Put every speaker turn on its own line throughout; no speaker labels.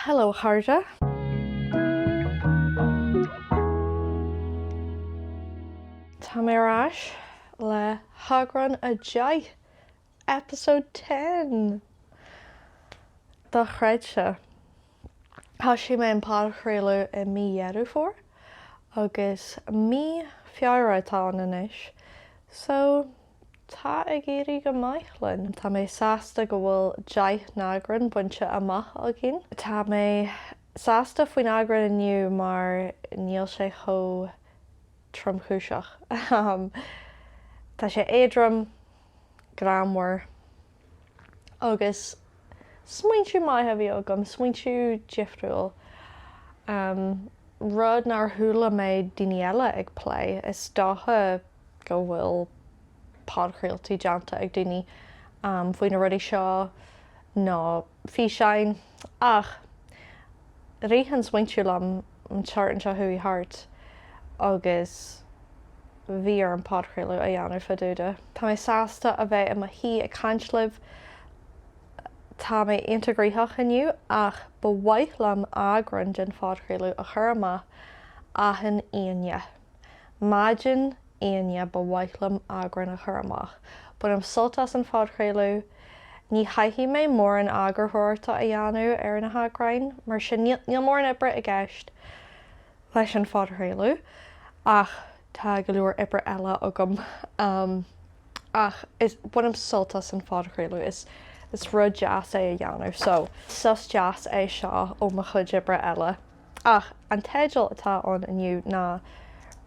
Hello a chairde. Tá mé ar ais le heagrán 10, episode 10! Dochreidte. Thosaigh mé an podchraoladh i mí Dheireadh Fómhair agus mí Feabhra atá ann anois so tá ag éirí go maith linn. Tá mé sásta go bhfuil 10 n-eagrán bainte amach againn. Tá mé sásta faoin eagrán inniu mar níl sé chomh tromchúiseach. Tá sé éadrom, greannmhar agus smaointiú maith a bhí agam, smaointiú difriúil, rud nár chuala mé daoine eile ag plé. Is dócha go bhfuil podchraoltaí déanta ag daoine faoi na rudaí seo nó físeáin ach rith an smaointiú liom an tseachtain seo chuaigh thart agus bhí orm podchraoladh a dhéanamh fá dtaobh de. Tá mé sásta a bheith i mo shuí ag caint libh. Tá mé iontach gnoitheach inniu ach ba mhaith liom eagrán den phodchraoladh a chur amach achan Aoine. Maidin Aoine ba mhaith liom eagrán a chur amach. Bainim sult as an phodchraoladh. Ní chaithfidh mé mórán eagarthóireachta a dhéanamh ar na heagráin, mar sin níl mórán oibre i gceist leis an phodchraoladh ach tá go leor oibre eile agam. Ach is bainim sult as an phodchraoladh. Is is rud deas é a dhéanamh. So, sos deas é seo ó mo chuid oibre eile. Ach an teideal atá ann inniu ná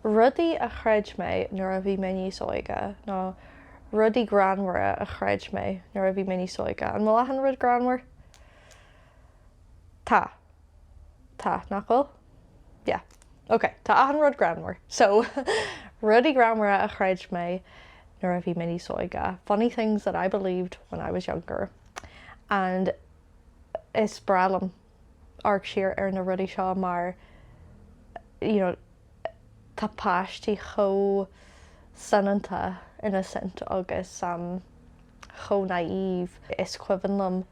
Rudaí a chreid mé nuair a bhí mé níos óige nó Rudaí greannmhara a chreid mé nuair a bhí mé níos óige. An bhfuil achan rud greannmhar? Tá. Tá, nach bhfuil? Yeah. Ok, tá achan rud greannmhar. So, rudaí greannmhara a chreid mé nuair a bhí mé níos óige. Funny things that I believed when I was younger. And is breá liom amharc siar ar na rudaí seo mar you know tá páistí chomh soineanta, innocent agus um chomh naive. Is cuimhin liom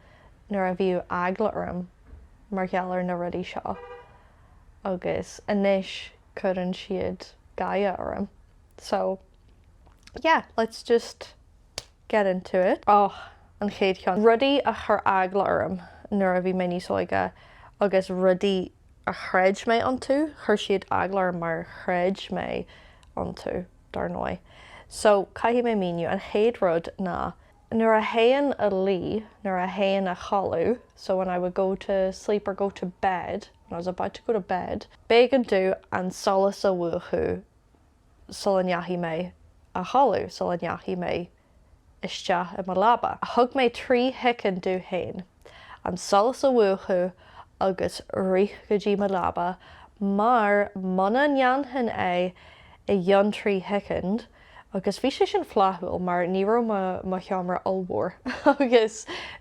nuair a bhíodh eagla orm mar gheall ar na rudaí seo agus anois cuireann siad gáire orm. So yeah, let's just get into it. Oh, an chéad cheann. Rudaí a chuir eagla orm nuair a bhí mé níos óige agus rudaí a chreid mé iontu, chuir siad eagla orm mar chreid mé iontu, dar ndóigh. So, caithfidh mé míniú. An chéad rud ná, nuair a théinn a luí, nuair a théinn a chodladh, so when I would go to sleep or go to bed, when I was about to go to bed, b'éigean domh an solas a mhúchadh sula ndeachaigh mé a chodladh, sula ndeachaigh mé isteach i mo leaba. Thug mé 3 shoicind domh féin an solas a mhúchadh agus rith go dtí mo leaba mar muna ndéanfainn é i gcionn 3 shoicind, agus bhí sé sin flaithiúil mar ní raibh mo mo sheomra ollmhór agus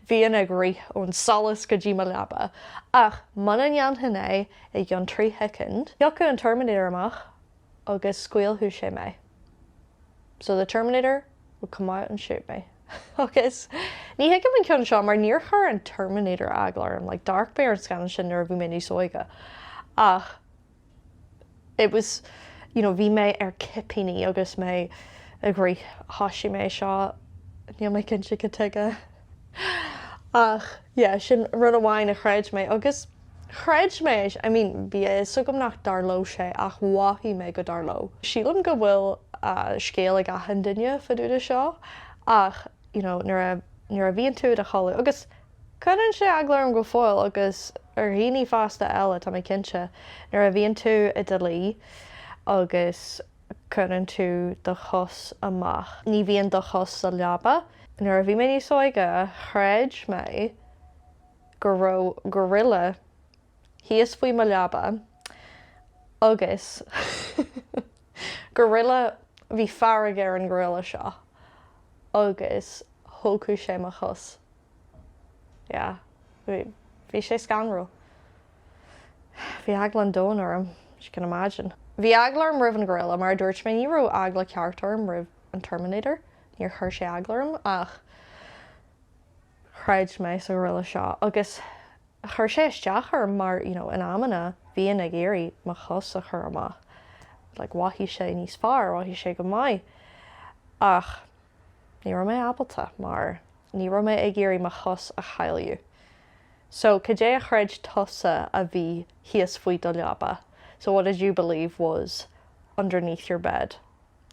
bhínn ag rith ón solas go dtí mo leaba, ach muna ndéanfainn é i gcionn 3 shoicind, thiocfadh an Terminator amach agus scaoilfeadh sé mé. So the Terminator would come out and shoot me. Agus ní thuigim an ceann seo mar níor chuir an Terminator eagla orm, like d'amharc mé ar an scannán sin nuair a bhí mé níos óige ach it was, you know, bhí mé ar cipíní agus mé ag rith, thoisigh mé seo, níl mé cinnte cad tuige. Ach yeah, sin rud amháin a chreid mé agus chreid mé, I mean bhí a fhios agam nach dtarlódh sé ach mhothaigh mé go dtarlódh. Sílim go bhfuil scéal ag achan duine fá dtaobh de seo ach you know nuair a nuair a bhíonn tú i do chodladh agus cuireann sé eagla orm go fóill agus ar dhaoine fásta eile tá mé cinnte, nuair a bhíonn tú i do luí agus cuireann tú do chos amach. Ní bhíonn do chos sa leaba. Nuair a bhí mé níos óige, chreid mé go raibh gorilla thíos faoi mo leaba agus gorilla, bhí fearg ar an gorilla seo agus thógfadh sé mo chos. Yeah, bhí sé scanrúil. Bhí eagla an domhain orm, as you can imagine. Bhí eagla orm roimh an ghorilla, mar a dúirt mé, ní raibh eagla ceart orm roimh an Terminator, níor chuir sé eagla orm, ach chreid mé sa ghorilla seo. Agus Chuir sé isteach orm mar, you know, in amanna bhínn ag iarraidh mo chos a chur amach, like mhothaigh sé níos fearr, mhothaigh sé go maith ach ní raibh mé ábalta mar ní raibh mé ag iarraidh mo chos a chailleadh. So cad é a chreid tusa a bhí thíos faoi do leaba? So what did you believe was underneath your bed?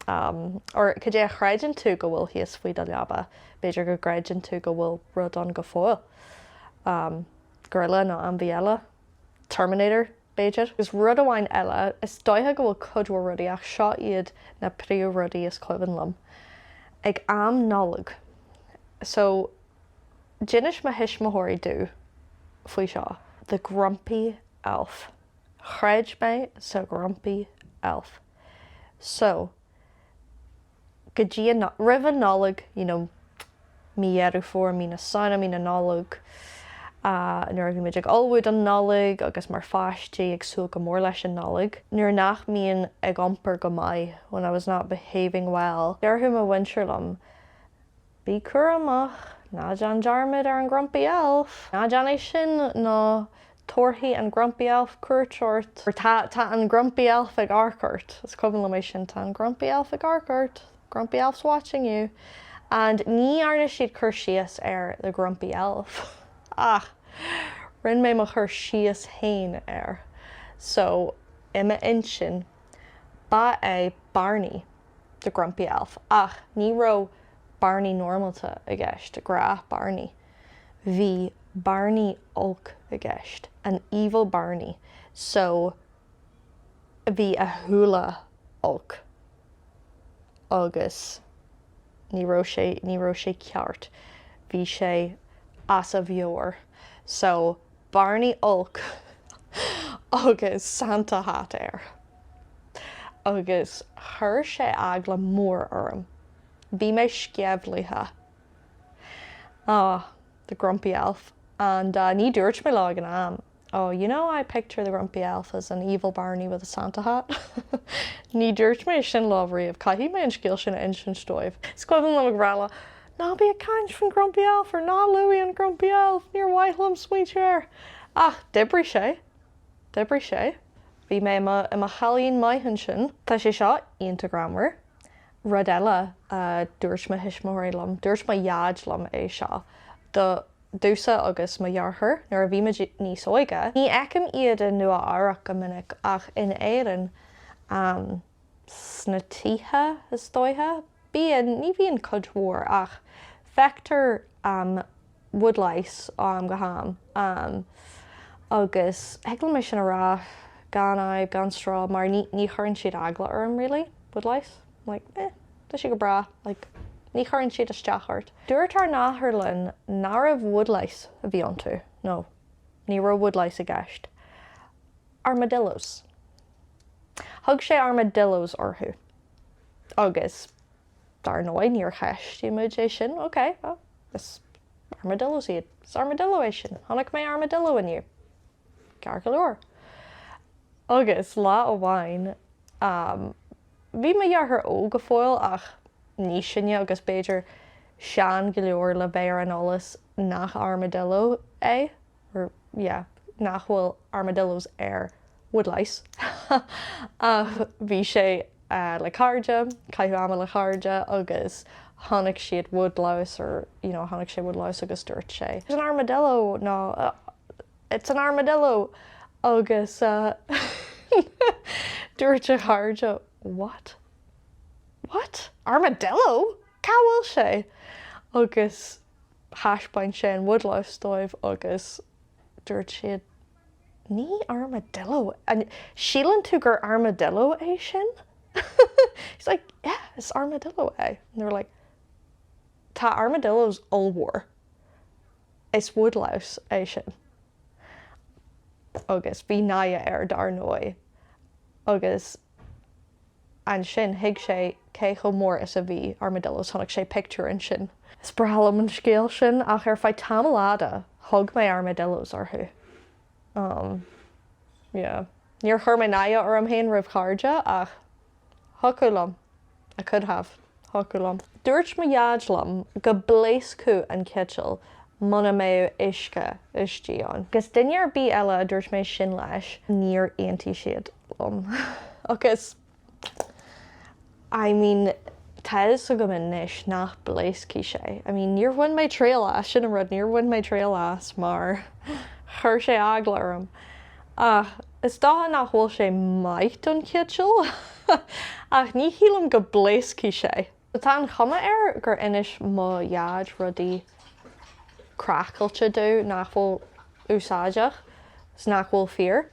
Um, or cad é a chreideann tú go bhfuil thíos faoi do leaba? B'fhéidir go gcreideann tú go bhfuil rud ann go fóill. Um, gorilla nó ainmhí eile? Terminator, b'fhéidir? Agus rud amháin eile, is dóiche go bhfuil cuid mhór rudaí ach seo iad na príomhrudaí is cuimhin liom. Ag am Nollag. So, d'inis mo thuismitheoirí domh faoi seo. The Grumpy Elf. Chreid mé sa Ghrumpy Elf. So, go dtí an, roimh an Nollaig, you know, mí Dheireadh Fómhair, mí na Samhna, mí na Nollag, nuair a bhí muid ag ullmhú don Nollaig agus mar pháistí ag súil go mór leis an Nollaig, nuair nach mbínn ag iompar go maith, when I was not behaving well, déarfadh mo mhuintir liom, Bí cúramach, ná déan dearmad ar an Grumpy Elf! Ná déan é sin nó tabharfaidh an Grumpy Elf cuairt ort. Tá, tá an Grumpy Elf ag amharc ort. Is cuimhin liom é sin, tá an Grumpy Elf ag amharc ort. Grumpy Elf's watching you. And ní dhearna siad cur síos ar the Grumpy Elf ach rinne mé mo chur síos fhéin air. So, i m'intinn, ba é Barney the Grumpy Elf ach ní raibh Barney normálta i gceist, gnáth Barney. Bhí Barney olc i gceist, an evil Barney, so bhí a shúile olc agus ní raibh sé, ní raibh sé ceart, bhí sé as a mheabhair. So Barney olc agus Santa hat air. Agus chuir sé eagla mór orm. Bhí mé sceimhlithe. Ah, the grumpy elf. And ní dúirt mé leo ag an am, Oh, you know I picture the grumpy elf as an evil Barney with a Santa hat. Ní dúirt mé sin leo riamh. Caithfidh mé an scéal sin a insint dóibh. Is cuimhin liom ag rá leo, Ná bí ag caint faoin grumpy elf or ná luaigh an grumpy elf, níor mhaith liom smaointiú air. Ach d'oibrigh sé. D'oibrigh sé. Bhí mé i mo, i mo chailín maith ansin. Tá sé seo iontach greannmhar. Rud eile a dúirt mo thuismitheoirí liom, dúirt mo dhaid liom é seo, do, domhsa agus mo dheartháir nuair a bhí muid níos óige. Ní fheicim iad i Nua Eabhrac go minic ach in Éirinn, sna tithe is dóiche, bíonn, ní bhíonn cuid mhór ach feictear woodlice ó am go ham agus thig liom é sin a rá gan fhadhb, gan stró mar ní, ní chuireann siad eagla orm really, woodlice. I'm like eh, tá sé go breá, like ní chuireann siad isteach ort. Dúirt ár n-athair linn nárbh woodlice a bhí iontu, no, ní raibh woodlice i gceist. Armadillos. Thug sé armadillos orthu agus dar ndóigh níor cheistigh muid é sin, ok, well, is armadillos iad, is armadillo é sin, chonaic mé armadillo inniu. Ceart go leor. Agus lá amháin, bhí mo dheartháir óg go fóill ach níos sine agus b'fhéidir sean go leor le bheith ar an eolas nach armadillo é, or yeah, nach bhfuil armadillos ar woodlice ach bhí sé le cairde, caitheamh ama le cairde agus chonaic siad woodlouse or you know chonaic sé woodlouse agus dúirt sé It's an armadillo nó It's an armadillo agus dúirt a chairde What? What? Armadillo? Cá bhfuil sé? Agus thaispeáin sé an woodlouse dóibh agus dúirt siad Ní armadillo, an síleann tú gur armadillo é sin? He's like, yeah, is armadillo é. And they were like, tá armadillos ollmhór. Is woodlouse é sin. Agus bhí náire air dar ndóigh. Agus ansin thuig sé cé chomh mór is a bhí armadillos, chonaic sé pictiúr ansin. Is breá liom an scéal sin ach ar feadh tamall fhada thug mé armadillos orthu. Um, yeah. Níor chuir mé náire orm féin roimh chairde ach thiocfadh liom. I could have. Thiocfadh liom. Dúirt mo dhaid liom go bpléascfadh an citeal muna mbeadh uisce istigh ann. Agus duine ar bith eile a dúirt mé sin leis, níor aontaigh siad liom. Agus I mean, tá a fhios agam anois nach bpléascfaidh sé. I mean, níor bhain mé triail as, sin an rud, níor bhain mé triail as mar chuir sé eagla orm. Ach is dócha nach bhfuil sé maith don chiteal ach ní shílim go bpléascfaidh sé. Tá an chuma air gur inis mo dhaid rudaí craiceáilte domh nach bhfuil úsáideach 's nach bhfuil fíor.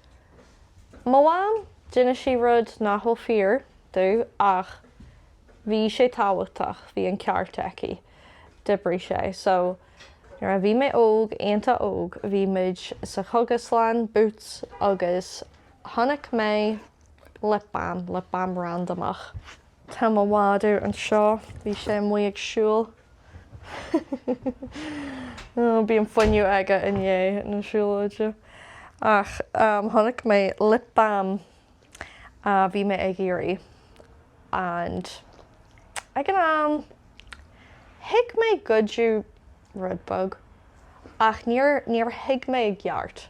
Mo mham, d'inis sí rud nach bhfuil fíor domh ach bhí sé tábhachtach, bhí an ceart aici. D'oibrigh sé. So, nuair a bhí mé óg, iontach óg, bhí muid sa chógaslann, Boots, agus chonaic mé lip balm, lip balm randamach. Tá mo mhadadh anseo, bhí sé amuigh ag siúl. Bíonn fuinneamh aige i ndiaidh na siúlóide. Ach chonaic mé lip balm a bhí mé ag iarraidh and ag an am thuig mé goideadh rud beag ach níor níor thuig mé i gceart.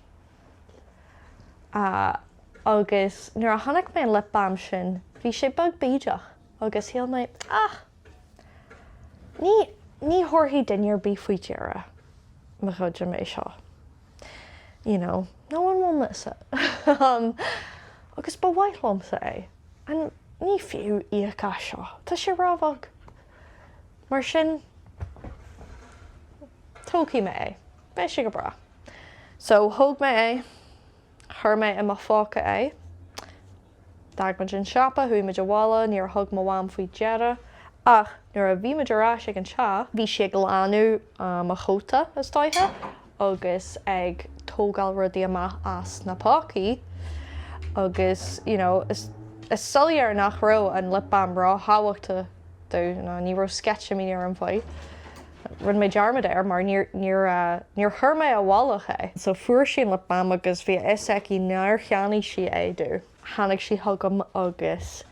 Agus nuair a chonaic mé an lip balm sin bhí sé beag bídeach agus shíl mé ah! Ní, ní thabharfaidh duine ar bith faoi deara má ghoidim é seo. You know, no one will miss it. Agus ba mhaith liomsa é. And ní fiú íoc as seo, tá sé róbheag. Mar sin, tógfaidh mé é. Beidh sé go breá. So, thóg mé é, chuir mé i mo phóca é. D'fhág muid an siopa, chuaigh muid abhaile, níor thug mo mham faoi deara ach nuair a bhí muid ar ais ag an teach, bhí sí ag glanadh mo chóta, is dóiche, agus ag tógáil rudaí amach as na pócaí agus you know is soiléir nach raibh an lip balm ró-thábhachtach domh, nó ní raibh sceitimíní orm faoi. Rinne mé dearmad air mar níor, níor, níor chuir mé i bhfolach é. So fuair sí an lip balm agus bhí a fhios aici nár cheannaigh sí é domh. Tháinig sí chugam agus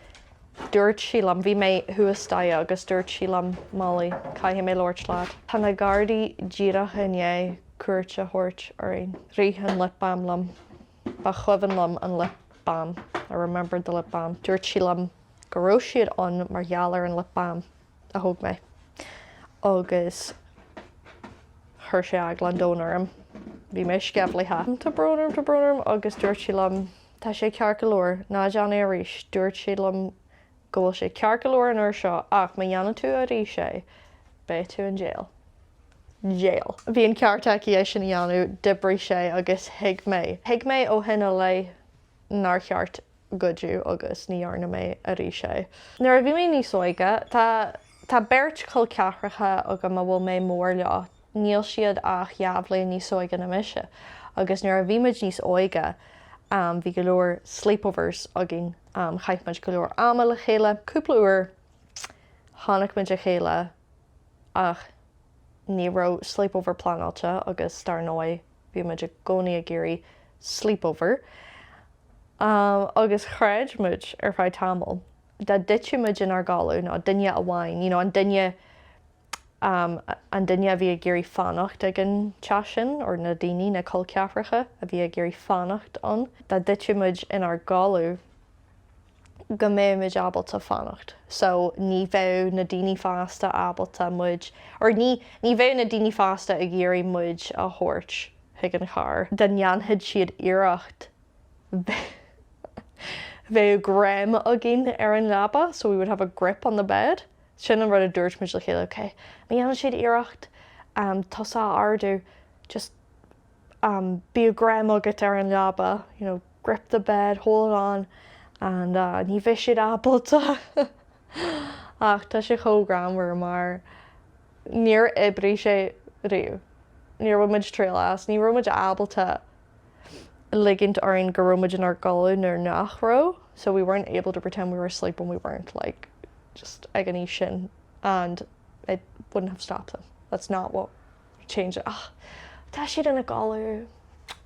dúirt sí liom, bhí mé thuas staighre agus dúirt sí liom, Molly, caithfidh mé labhairt leat. Tá na Gardaí díreach i ndiaidh cuairt a thabhairt orainn. Rith an lip balm liom. Ba chuimhin liom an lip balm. I remembered the lip balm. Dúirt sí liom go raibh siad ann mar gheall ar an lip balm. a thóg mé agus chuir sé eagla an domhain orm. Bhí mé sceimhlithe. Tá brón orm, tá brón orm agus dúirt sí liom, tá sé ceart go leor, ná déan é arís. Dúirt sí liom go bhfuil sé ceart go leor an uair seo ach má dhéanann tú arís é, beidh tú in jail. Jail. Bhí an ceart aici é sin a dhéanamh, d'oibrigh sé agus thuig mé. Thuig mé ó shin i leith nár cheart goideadh agus ní dhearna mé arís é. Nuair a bhí mé níos óige, tá tá beirt chol ceathracha agam a bhfuil mé mór leo, níl siad ach dhá bhliain níos óige ná mise, agus nuair a bhí muid níos óige bhí go leor sleepovers againn, chaith muid go leor ama le chéile. Cúpla uair chonaic muid a chéile ach ní raibh sleepover pleanáilte agus dar ndóigh bhí muid i gcónaí ag iarraidh sleepover. Agus chreid muid ar feadh tamaill dá dtitfeadh muid inár gcodladh, nó duine amháin, you know an duine, an duine a bhí ag iarraidh fanacht ag an teach sin, or na daoine, na col ceathracha a bhí ag iarraidh fanacht ann, dá dtitfeadh muid inár gcodladh go mbeadh muid ábalta fanacht. So ní bheadh na daoine fásta ábalta muid, or ní, ní bheadh na daoine fásta ag iarraidh muid a thabhairt chuig an charr. Dá ndéanfadh siad iarracht bheadh greim againn ar an leaba, so we would have a grip on the bed. Sin an rud a dúirt muid le chéile, ok, má dhéanann siad iarracht tusa a ardú, just bíodh greim agat ar an leaba, you know, grip the bed, hold on and ní bheidh siad ábalta. Ach tá sé chomh greannmhar mar níor oibrigh sé riamh. Níor bhain muid triail as. Ní raibh muid ábalta ligint orainn go raibh muid inár gcodladh nuair nach raibh, so we weren't able to pretend we were asleep when we weren't, like, just ag an aois sin and it wouldn't have stopped them. That's not what changed it. Ach, tá siad ina gcodladh.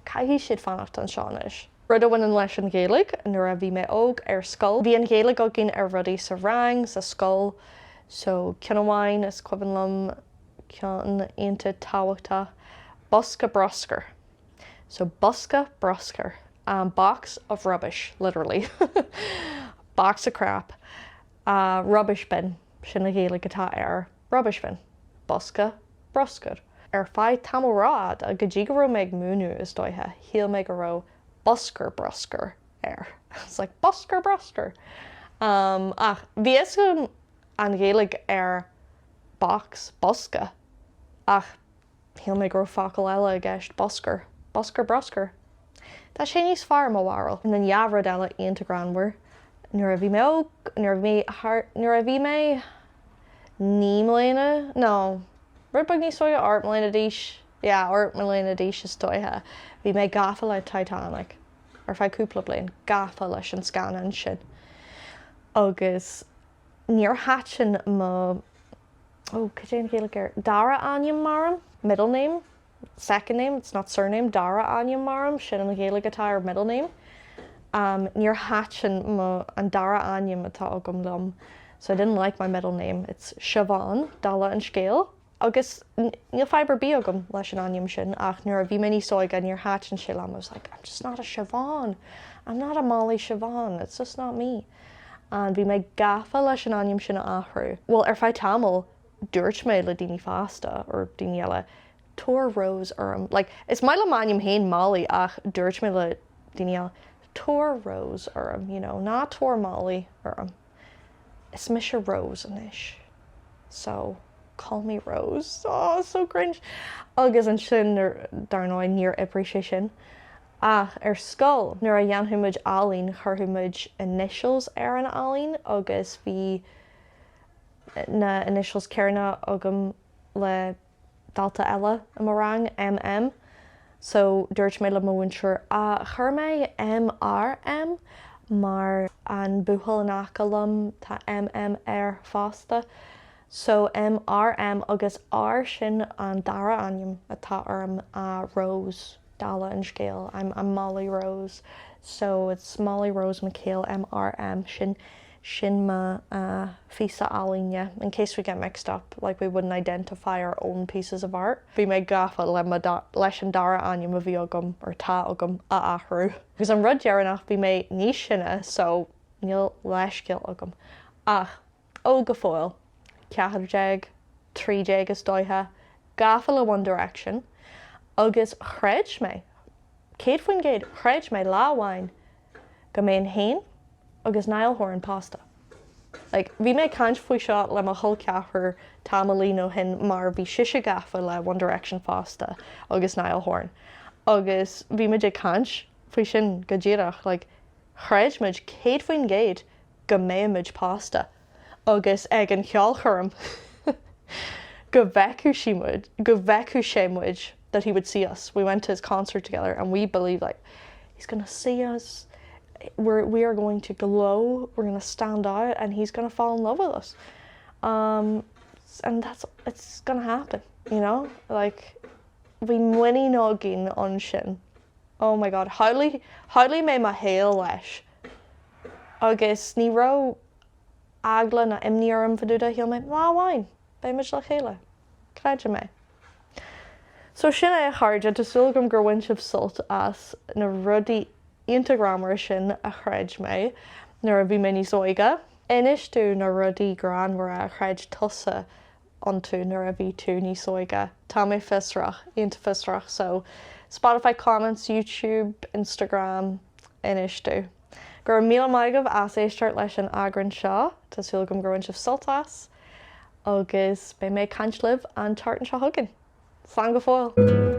Caithfidh siad fanacht anseo anois. Rud a bhaineann leis an Ghaeilge, nuair a bhí mé óg ar scoil, bhí an Ghaeilge againn ar rudaí sa rang, sa scoil, so ceann amháin is cuimhin liom. Ceann iontach tábhachtach, bosca bruscair. So bosca bruscair, um box of rubbish, literally. Box of crap. Uh rubbish bin, sin an Ghaeilge atá air, rubbish bin. Bosca bruscair. Ar feadh tamall rófhada, go dtí go raibh mé ag múineadh is dóiche, shíl mé go raibh boscar bruscair air. It's like boscar bruscair. Um ach bhí fhios agam an Ghaeilge ar box, bosca, ach shíl mé go raibh focal eile i gceist, boscar, boscar bruscair. Tá sé níos fearr, mo bharúil. And then yeah rud eile iontach greannmhar, nuair a bhí mé óg, nuair a bhí mé thar, nuair a bhí mé 9 mbliana, no, rud beag níos óige, 8 mbliana d'aois, yeah, 8 mbliana d'aois is dóiche, bhí mé gafa le Titanic ar feadh cúpla bliain, gafa leis an scannán sin. Agus níor thaitin mo, oh, cad é an Ghaeilge air? Dara ainm orm, middle name, second name, it's not surname, dara ainm orm, sin an Ghaeilge atá ar middle name. Um, níor thaitin mo, an dara ainm atá agam liom, so I didn't like my middle name, it's Siobhán, dála an scéil. Agus níl fadhb ar bith agam leis an ainm sin ach nuair a bhí mé níos óige níor thaitin sé liom, I was like, I'm just not a Siobhán, I'm not a Molly Siobhán, it's just not me. And bhí mé gafa leis an ainm sin a athrú. Bhuel, ar feadh tamaill dúirt mé le daoine fásta or daoine eile, tabhair Rose orm. Like, is maith liom m'ainm féin Molly ach dúirt mé le daoine eile, tabhair Rose orm, you know, ná tabhair Molly orm. Is mise Rose anois so call me Rose. Oh so cringe! Agus ansin dar ndóigh níor oibrigh sé sin. Ach ar scoil nuair a dhéanfadh muid ealaín chuirfeadh muid initials ar an ealaín agus bhí na initials céanna agam le dalta eile i mo rang, MM. So dúirt mé le mo mhúinteoir, ah, chuir mé MRM mar an buachaill in aice liom, tá MM air fosta. So MRM agus R sin an dara ainm atá orm, ah, Rose, dála an scéil, I'm, I'm Molly Rose. So it's Molly Rose McHale, MRM, sin Sin mo phíosa ealaíne, in case we get mixed up, like we wouldn't identify our own pieces of art. Bhí mé gafa le mo, leis an dara ainm a bhí agam, or atá agam, a athrú. Agus an rud deireanach, bhí mé níos sine so níl leithscéal agam, ach óg go fóill, 14, 13 is dóiche, gafa le One Direction, agus chreid mé, 100%, chreid mé lá amháin go mbeinn féin agus Niall Horan pósta. Like, bhí mé ag caint faoi seo le mo chol ceathrar tamaillín ó shin mar bhí sise gafa le One Direction fosta agus Niall Horan agus bhí muid ag caint faoi sin go díreach, like, chreid muid 100% go mbeadh muid pósta agus ag an cheolchoirm go bhfeicfeadh sí muid, go bhfeicfeadh sé muid, that he would see us. We went to his concert together and we believed like, he's gonna see us, we're, we are going to glow, we're gonna stand out and he's gonna fall in love with us. Um, and that's, it's gonna happen, you know? Like, bhí muinín againn ansin. Oh my God, shamhlaigh, shamhlaigh mé mo shaol leis. Agus ní raibh eagla ná imní orm fá dtaobh de, shíl mé, lá amháin, beidh muid le chéile. Creidim é. So sin é a chairde, tá súil agam gur bhain sibh sult as na rudaí iontach greannmhara sin a chreid mé nuair a bhí mé níos óige. Inis domh na rudaí greannmhara a chreid tusa iontu nuair a bhí tú níos óige. Tá mé fiosrach, iontach fiosrach, so Spotify comments, YouTube, Instagram, inis domh. Go raibh míle maith agaibh as éisteacht leis an eagrán seo, tá súil agam gur bhain sibh sult as agus beidh mé ag caint libh an tseachtain seo chugainn. Slán go fóill!